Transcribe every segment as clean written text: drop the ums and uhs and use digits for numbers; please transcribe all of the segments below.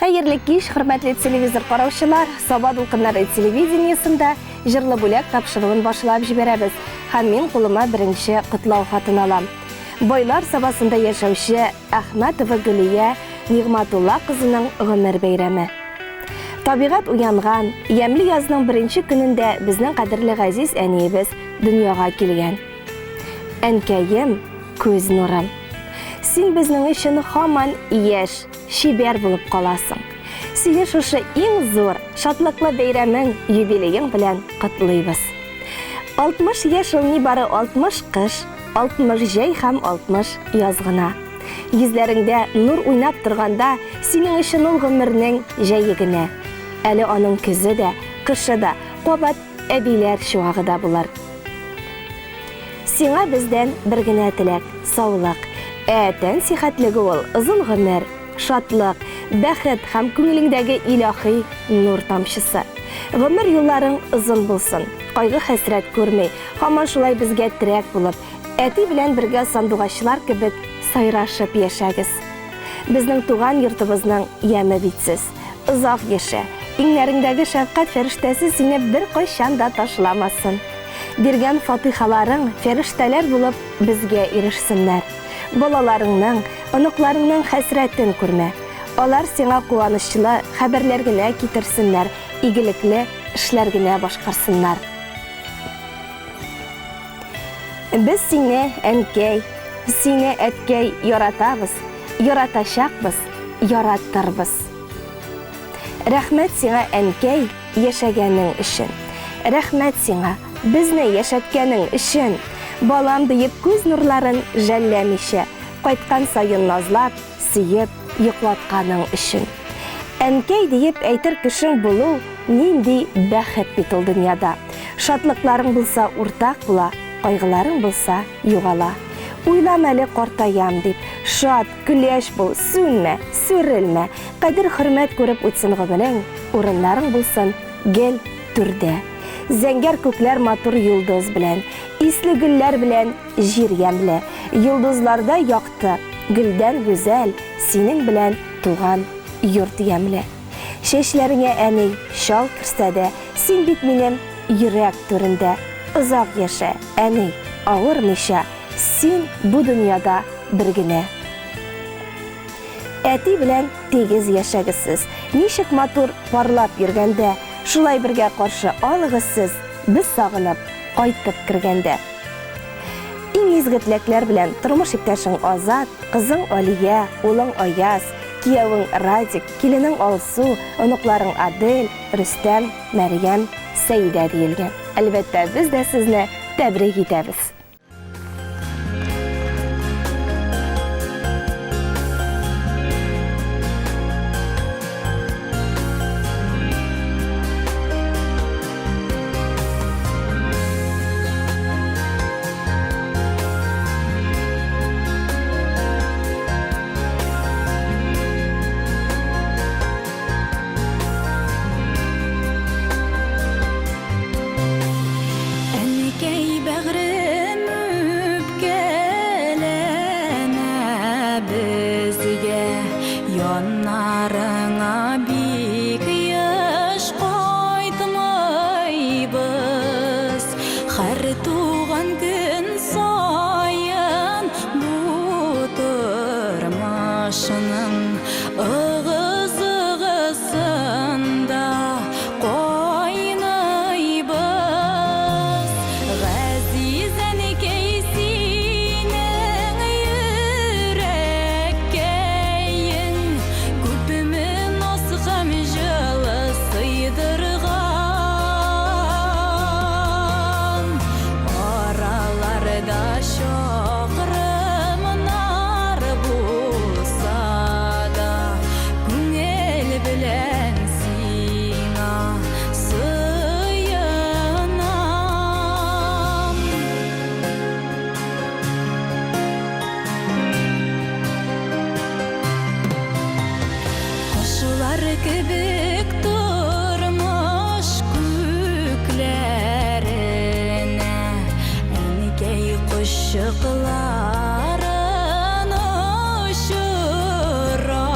Хәерле кич, хөрмәтле телевизор караучылар! Саба дулкыннары телевидениесендә Җырлы бүләк тапшыруын башлап җибәрәбез һәм мин кулыма беренче котлау хатын алам. Байлар Сабасында яшәүче Әхмәтова Гөлия Нигъмәтулла кызының гомер бәйрәме. Табигать уянган, ямьле язның беренче көнендә безнең кадерле газиз әниебез дөньяга килгән. Әнкәем, күз нурым. Син безнең өчен һаман яшь, чибәр булып каласың. Сине шушы иң зур, шатлыклы бәйрәмең, юбилеең белән котлыйбыз. 60 яшь ул нибары 60 кыш, 60 җәй һәм 60 яз гына. Йөзләреңдә нур уйнап торганда, синең өчен ул гомернең җәе генә. Әле аның көзе дә, кышы да, кабат әбиләр чуагы да булыр. Сиңа бездән бер генә теләк, саулык. Ә тән сихәтлеге ул, озын гомер, шатлык, бәхет һәм күңелеңдәге илаһи нур тамчысы. Гомер юлларың озын булсын, кайгы-хәсрәт күрми, һаман шулай безгә терәк булып, әти белән бергә сандугачлар кебек сайрашып яшәгез. Безнең туган йортыбызның яме бит сез. Озак яшә, иңнәреңдәге шәфкать фәрештәсе сине беркайчан да ташламасын. Биргән фатыйхаларың фәрештәләр булып безгә ирешсеннәр. Балаларыңның, оныкларыңның хәсрәтен күрмә. Алар сиңа куанычлы хәбәрләр генә китерсеннәр, игелекле эшләр генә башкарсыннар. Без сине, әнкәй, сине, әткәй, яратабыз, яратачакбыз, яратырбыз. Рәхмәт сиңа, әнкәй, яшәгәнең өчен. Рәхмәт сиңа, безне яшәткәнең өчен. Балам диеп күз нурларын жәлләмичә, кайткан саен назлап, сөеп йоклатканың өчен. Әнкәй диеп әйтер кешең булу нинди бәхет бит ул дөньяда. Шатлыкларың булса уртак була, кайгыларың булса югала. Уйлама әле картаям дип, шат, көләч бул, сүнмә, сүрелмә. Кадер-хөрмәт күреп үтсен гомерең, урыннарың булсын гел түрдә. Зәңгәр күкләр матур йолдыз белән, исле гөлләр белән Җир ямьле, йолдызлардай якты, Гөлдән гүзәл, синең белән туган йорт ямьле. Чәчләреңә, әни, чал керсә дә, Син бит минем йөрәк түрендә. Озак яшә, әни, авырмыйча, Син бу дөньяда бер генә. Әти белән тигез яшәгез сез, Ничек матур парлап йөргәндә, Шулай бергә каршы алыгыз сез, Без сагынып кайтып кергәндә. Иң изге теләкләр белән тормыш иптәшең Азат, кызың Алия, улың Аяз, киявең Радик, киленең Алсу, оныкларың Адель, Рөстәм, Мәрьям, Сәидә диелгән. Әлбәттә, без дә сезне тәбрик итәбез. Әнкәй бәгърем үпкәләмә безгә, Яннарыңа бик еш кайтмыйбыз. Һәр туган көн саен бу тормышның ыгы-зыгысында кайныйбыз. Газиз әнкәй, синең йөрәккәең күпме наз һәм җылы сыйдырган. Араларда чакрымнар булса да, күңел белән сиңа сыенам. Кошлар кебек тормыш күкләренә Әнкәй кошчыкларын очыра.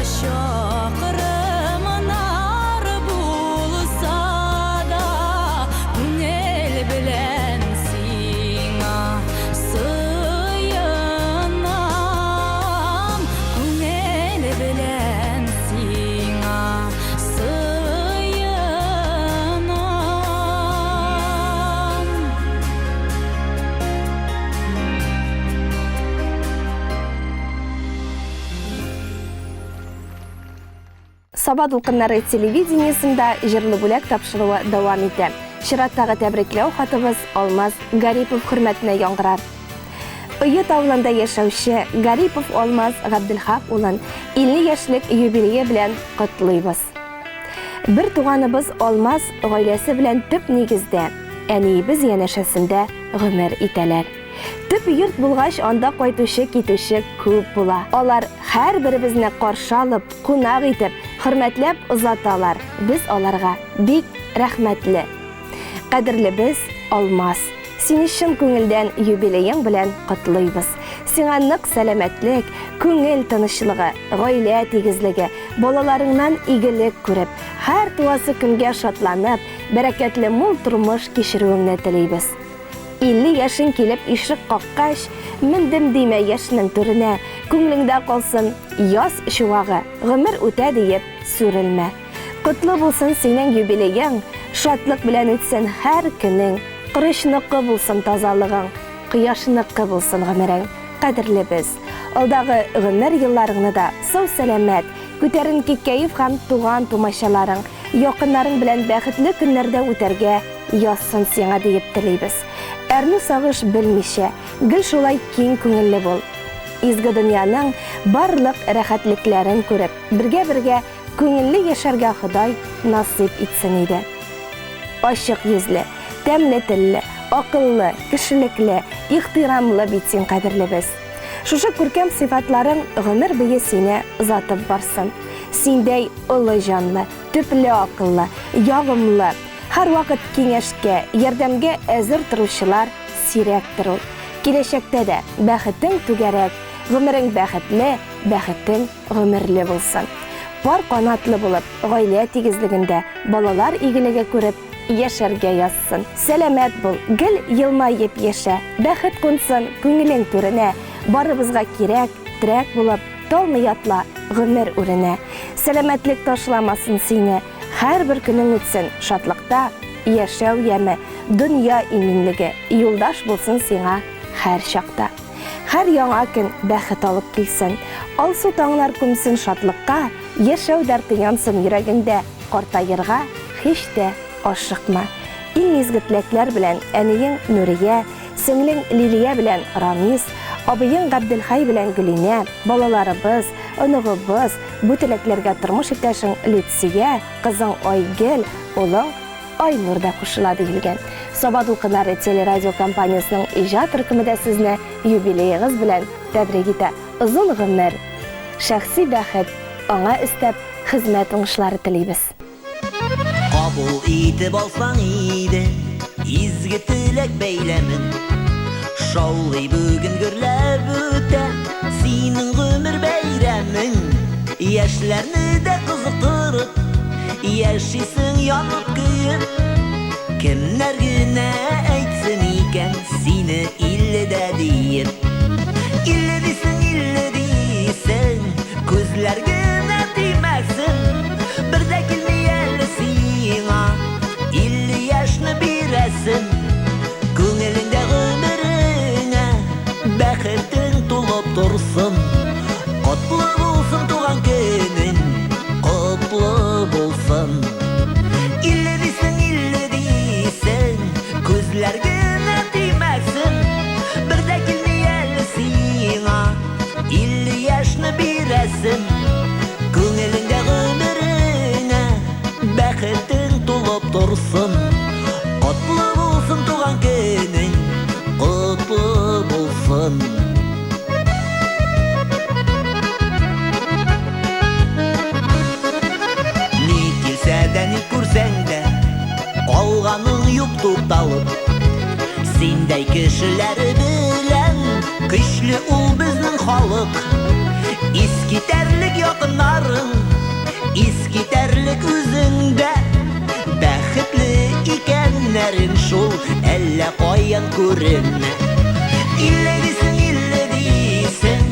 Чакрымнар булса да, күңел белән сиңа сыенам, күңел белән сиңа сыенам. Саба дулкыннары телевидениесендә җырлы бүләк тапшыруы дәвам итә. Чираттагы тәбрикләү хатыбыз Алмаз Гарипов хөрмәтенә яңгырар. Оет авылында яшәүче Гарипов Алмаз Габделхак улын 50 яшьлек юбилее белән котлыйбыз. Бер туганыбыз Алмаз гаиләсе белән төп нигездә, әниебез янәшәсендә гомер итәләр. Төп йорт булгач, анда кайтучы-китүче күп була. Алар һәрберебезне каршы алып, кунак итеп, хөрмәтләп озаталар. Без аларга бик рәхмәтле. Кадерлебез Алмаз, сине чын күңелдән юбилеең белән котлыйбыз. Сиңа нык сәламәтлек, күңел тынычлыгы, гаилә тигезлеге, балаларыңнан игелек күреп, һәр туасы көнгә шатланып, бәрәкәтле мул тормыш кичерүеңне телибез. 50 яшең килеп ишек каккач, мендем димә яшьнең түренә, күңлеңдә калсын яз чуагы, гомер үтә диеп сүрелмә. Котлы булсын синең юбилеең, шатлык белән үтсен һәр көнең, корычныкы булсын тазалыгың, кояшныкы булсын гомерең. Кадерлебез, алдагы гомер елларыңны да сау-сәламәт, күтәренке кәеф һәм туган-тумачаларың, якыннарың белән бәхетле көннәрдә үтәргә язсын сиңа диеп телибез. Әрнү-сагыш белмичә, гел шулай киң күңелле бул. Изге дөньяның барлык рәхәтлекләрен күреп, бергә-бергә күңелле яшәргә Ходай насыйп итсен иде. Ачык йөзле, тәмле телле, акыллы, кешелекле, ихтирамлы бит син, кадерлебез. Шушы күркәм сыйфатларың гомер буе сине озатып барсын. Синдәй олы җанлы, төпле акыллы, ягымлы, һәрвакыт киңәшкә, ярдәмгә әзер торучылар сирәктер ул. Киләчәктә дә бәхетең түгәрәк, гомерең бәхетле, бәхетең гомерле булсын. Пар канатлы булып, гаилә тигезлегендә, балалар игелеге күреп яшәргә язсын. Сәламәт бул, гел елмаеп яшә, бәхет кунсын күңелең түренә, барыбызга кирәк, терәк булып, талмый атла гомер үренә. Сәламәтлек ташламасын сине, һәрбер көнең үтсен шатлыкта, яшәү яме, дөнья иминлеге юлдаш булсын сиңа һәр чакта. Һәр яңа көн бәхет алып килсен, алсу таңнар күмсен шатлыкка, яшәү дәрте янсын йөрәгеңдә, картаерга һич тә ашыкма. Иң изге теләкләр белән әниең Нурия, сеңлең Лилия белән Рамис, абыең Габделхәй белән Гөлинә, балаларыбыз, оныгыбыз, бу теләкләргә тормыш иптәшең Люция, кызың Айгөл, улың Айнур да кушыла диелгән. Саба дулкыннары телерадиокомпаниясенең иҗат төркеме дә сезне юбилеегыз белән тәбрик итә. Озын гомер, шәхси бәхет, аңа өстәп хезмәт уңышлары телибез. Кабул итеп алсаң иде изге теләк бәйләмен. Шаулый бүген гөрләп үтә синең гомер бәйрәмең. Яшьләрне дә кызыктырып, яшисең янып көеп. Кемнәр генә әйтсен икән сине илледә диеп. Илле дисең, илле дисең, күзләр генә тимәсен. Бер дә килми әле сиңа 50 яшьне бирәсен. Күңелеңдә гомереңә бәхетең тулып торсын. Котлы булсын туган көнең, котлы булсын. 50 дисең, 50 дисең, күзләр генә тимәсен. Бер дә килми әле сиңа 50 яшьне бирәсен. Күңелеңдә гомереңә бәхетең тулып торсын. Котлы булсын туган көнең, котлы булсын. Ни килсә дә, ни күрсәң дә, калганың юк тукталып. Синдәй кешеләр белән көчле ул безнең халык. Искитәрлек якыннарың, Искитәрлек үзеңдә бәхетле икәннәрен шул әллә каян күренә. Илле дисең, илле дисең,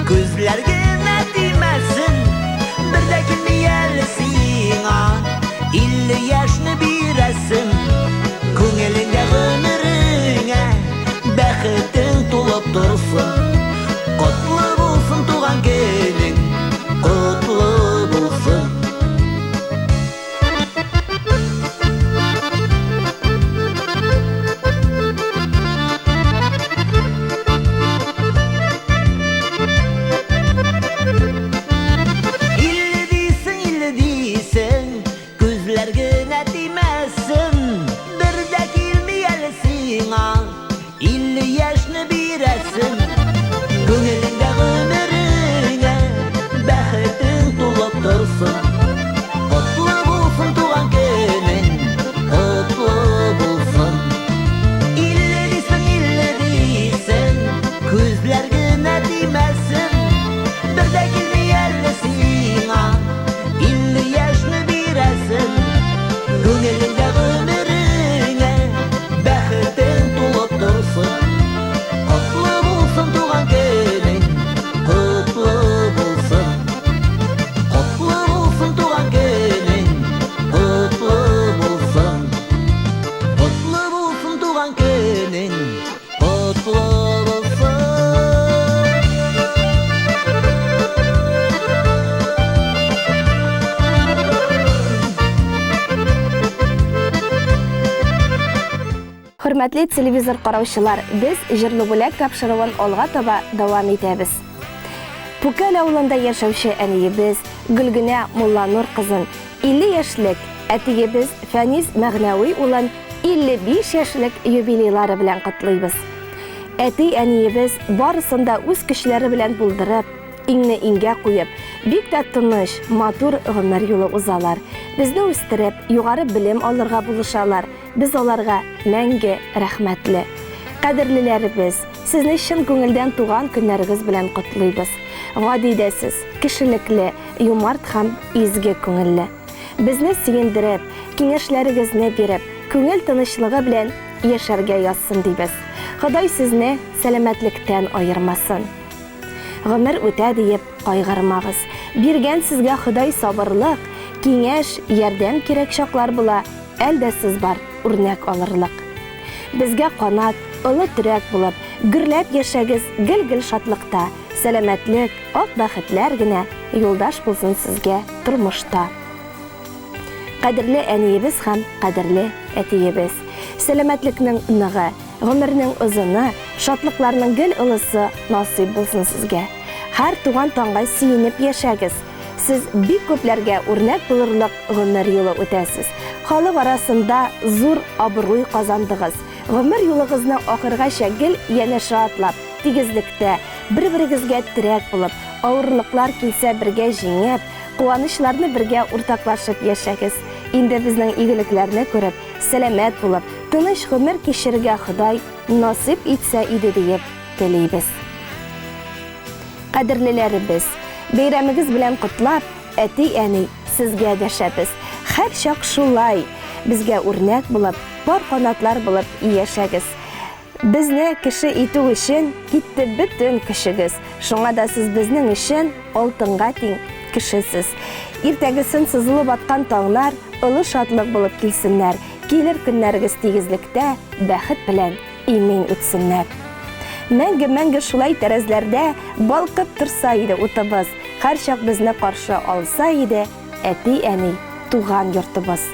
күзләр генә тимәсен, бер дә килми әле сиңа. 50 яшьне бирәсең, күңелеңдә гомереңә бәхетең тулып торсын. Котлы булсын туган көнең, котлы булсын. Илле дисең, илле дисең, күзләр генә тимәсен, бер дә килми әле сиңа. 50 яшьне бирәсең, күңелеңдә гомереңә бәхетең тулып торсын. Котлы булсын туган көнең, котлы булсын. Илле дисең, илле дисең, күзләр генә тимәсен, бер дә килми әле сиңа. 50 яшьне бирәсең, күңелеңдә гомереңә бәхетең тулып торсын. Котлы булсын туган көнең, котлы булсын. Котлы булсын туган көнең, котлы булсын. Котлы булсын туган көнең, котлы булсын. Хөрмәтле телевизор караучылар, без Җырлы бүләк тапшыруын алга таба дәвам итәбез. Пүкәл авылында яшәүче әниебез Гөлгенә Мулланур кызын 50 яшьлек, әтиебез Фәнис Мәгънәви улын 55 яшьлек юбилейлары белән котлыйбыз. Әти-әниебез барысын да үз көчләре белән булдырып, иңне иңгә куеп, бик тә тыныч, матур гомер юлы узалар. Безне үстереп, югары белем алырга булышалар. Без аларга мәңге рәхмәтле. Кадерлеләребез, сезне чын күңелдән туган көннәрегез белән котлыйбыз. Гади дә сез, кешелекле, юмарт һәм изге күңелле. Безне сөендереп, киңәшләрегезне биреп, күңел тынычлыгы белән яшәргә язсын дибез. Ходай сезне сәламәтлектән аермасын. Гомер үтә диеп кайгырмагыз. Биргән сезгә Ходай сабырлык, киңәш, ярдәм кирәк чаклар була, әлдә сез бар, үрнәк алырлык. Безгә канат, олы терәк булып, гөрләп яшәгез гел-гел шатлыкта, сәламәтлек, ак бәхетләр генә юлдаш булсын сезгә тормышта. Кадерле әниебез һәм кадерле әтиебез, сәламәтлекнең ныгы, гомернең озыны, шатлыкларның гел олысы насыйп булсын сезгә. Һәр туган таңга сөенеп яшәгез. Сез бик күпләргә үрнәк булырлык гомер юлы үтәсез. Халык арасында зур абруй казандыгыз. Гомер юлыгызны ахыргача гел янәшә атлап, тигезлектә, бер-берегезгә терәк булып, авырлыклар килсә бергә җиңеп, куанычларны бергә уртаклашып яшәгез. Инде безнең игелекләрне күреп, сәламәт булып, тыныч гомер кичерергә Ходай насыйп итсә иде диеп телибез. Кадерлеләребез, бәйрәмегез белән котлап, әти-әни, сезгә дәшәбез. Һәрчак шулай, безгә үрнәк булып, пар канатлар булып яшәгез. Безне кеше итү өчен китте бөтен көчегез. Шуңа да сез безнең өчен алтынга тиң кешесез. Иртәгесен сызылып аткан таңнар олы шатлык булып килсеннәр. Килер көннәрегез тигезлектә, бәхет белән имин үтсеннәр. Мәңге-мәңге шулай тәрәзләрдә балкып торса иде утыбыз, һәрчак безне каршы алса иде әти-әни, туган йортыбыз.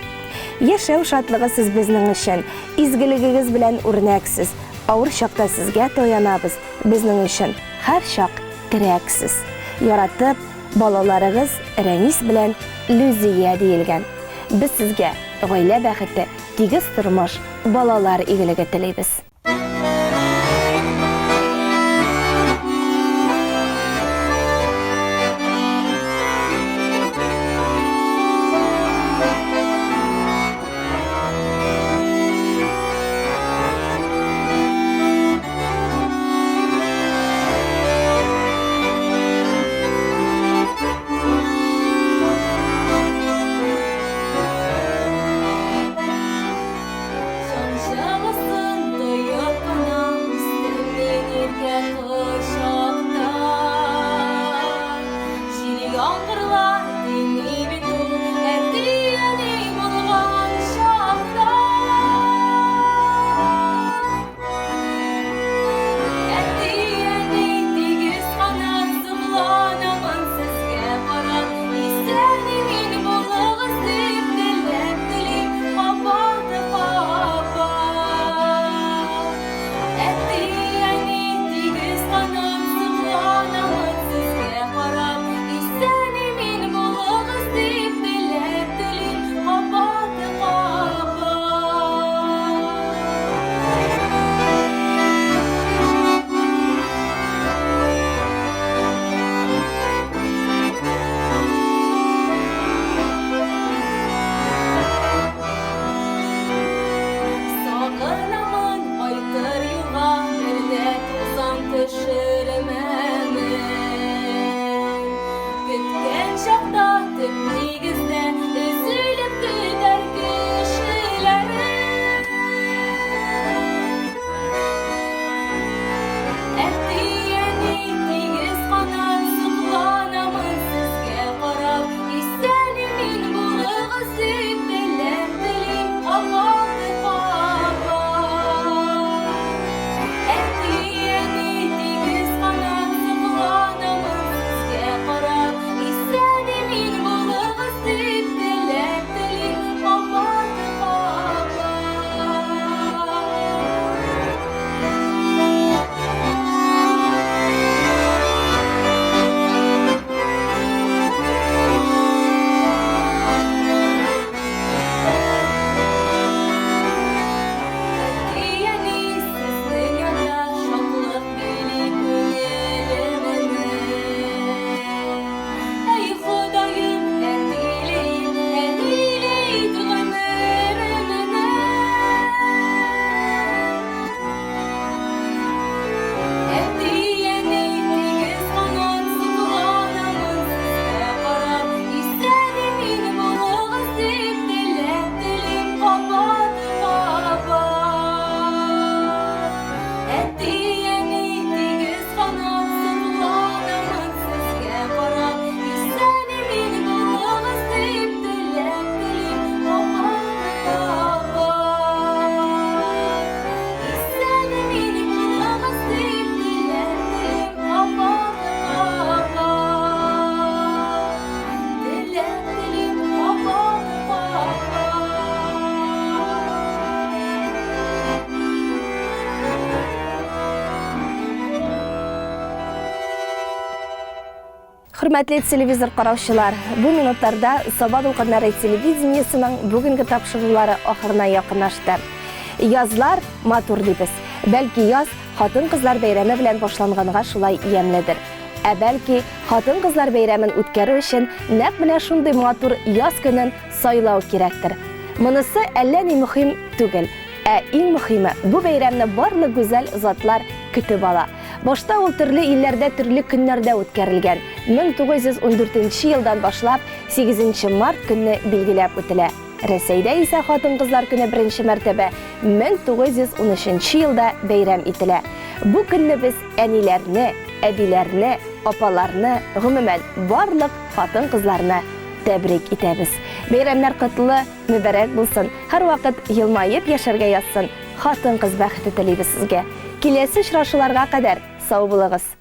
Яшәү шатлыгы сез безнең өчен, изгелегегез белән үрнәксез. Авыр чакта сезгә таянабыз, безнең өчен һәрчак терәксез. Яратып, балаларыгыз Рәнис белән Люзия диелгән. Без сезгә гаилә бәхете, тигез тормыш, балалар игелеге телибез. Хөрмәтле телевизор караучылар, бу минутларда Саба дулкыннары телевидениесының бүгенге тапшырулары ахырына якынлашты. Язлар матур дибез. Бәлки яз хатын-кызлар бәйрәме белән башланганга шулай ямьледер. Ә бәлки хатын-кызлар бәйрәмен үткәрү өчен нәкъ менә шундый матур яз көнен сайлау кирәктер. Монысы әллә ни мөһим түгел. Ә иң мөһиме, бу бәйрәмне барлык гүзәл затлар көтеп ала. Башта ул төрле илләрдә төрле көннәрдә үткәрелгән. 1914 нче елдан башлап 8 нче март көнне билгеләп үтелә. Рәсәйдә исә хатын-кызлар көне беренче мәртәбә 1913 нче елда бәйрәм ителә. Бу көнне без әниләрне, әбиләрне, апаларны, гомумән, барлык хатын-кызларны тәбрик итәбез. Бәйрәмнәр котлы, мөбарәк булсын, һәрвакыт елмаеп яшәргә язсын, хатын-кыз бәхете телибез сезгә. Киләсе очрашуларга кадәр сау булыгыз!